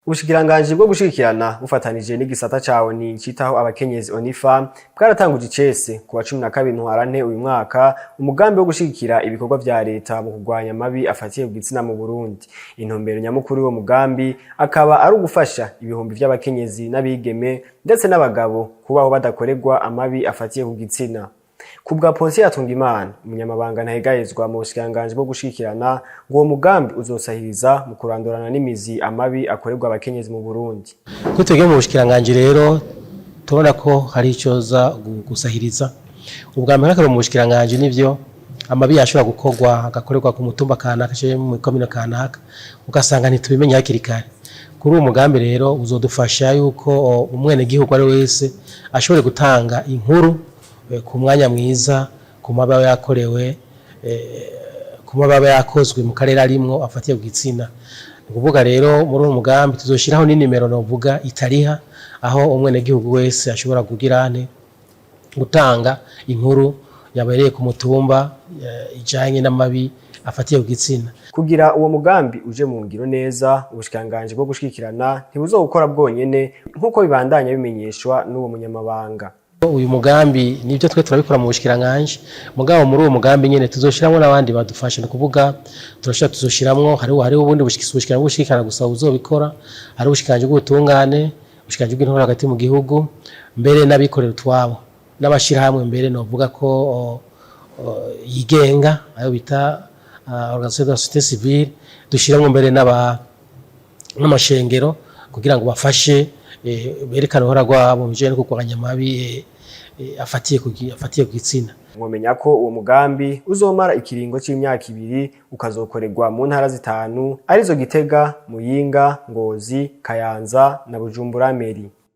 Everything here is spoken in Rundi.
Ubushikiranganji bwo gushigikirana bufatanije n'igisata ca ONU citaho abakenyezi ONU Femmes bwaratanguje icese ku wa 12 Ntwarante uyu mwaka umugambi wo gushigikira ibikorwa vya leta mu kurwanya amabi afatiye ku gitsina mu Burundi. Intumbero nyamukuru y'uwo mugambi akaba ari ugufasha ibihumbi vy'abakenyezi n'abigeme ndetse n'abagabo kubaho badakorerwa amabi afatiye ku gitsina. Ku bwa Ponsiyo Hatungimana, umunyamabanga ntahegayezwa mu bushikiranganji bwo gushigikirana, ngo uwo mugambi uzosahiriza mu kurandurana n'imizi amabi akorerwa abakenyezi mu Burundi. Ko twebwe mu bushikiranganji rero tubona ko hari icyo za gusahiriza. Ubwa mbere, nk'akarorero, mu bushikiranganji nivyo amabi yashobora gukorwa, agakorerwa ku mutumba kanaka canke mu komine kanaka, ugasanga ntitubimenye hakiri kare. Kuri uwo mugambi rero uzodufasha yuko umwenegihugu ari wese ashobore gutanga inkuru ku mwanya mwiza ku mabi aba yakorewe, ku mabi aba yakozwe mu karere arimwo afatiye ku gitsina. Ni ukuvuga rero muri uwo mugambi tuzoshiraho n'inimero novuga itariha, aho umwenegihugu wese ashobora kugira ane gutanga inkuru yabereye ku mutumba ijanye n'amabi afatiye ku gitsina. Kugira uwo mugambi uje mu ngiro neza, ubushikiranganji bwo gushigikirana ntibuzowukora bwonyene, nk'uko bibandanya bimenyeshwa n'uwo munyamabanga. Uyu mugambi nibyo twe turabikora mu bushikiranganji, mugabo muri uwo mugambi nyene tuzoshiramwo n'abandi badufasha. Ni ukuvuga turashobora tuzoshiramwo, hariho ubundi bushikiranganji bw'ubushikirana gusa buzobikora, hariho ubushikiranganji bw'ubutungane, ubushikiranganji bw'intwaro hagati mu gihugu, mbere n'abikorera utwabo n'amashirahamwe, mbere novuga ko yigenga, ayo bita organisation de la société civile. Dushiramwo mbere n'amashengero kugira ngo bafashe, berekane uruhara rwabo mu bijanye no kurwanya amabi afatiye ku gitsina. Mwomenya ko uwo mugambi uzomara ikiringo c'imyaka 2, ukazokorerwa mu ntara zitanu, arizo Gitega, Muyinga, Ngozi, Kayanza na Bujumbura Mairie.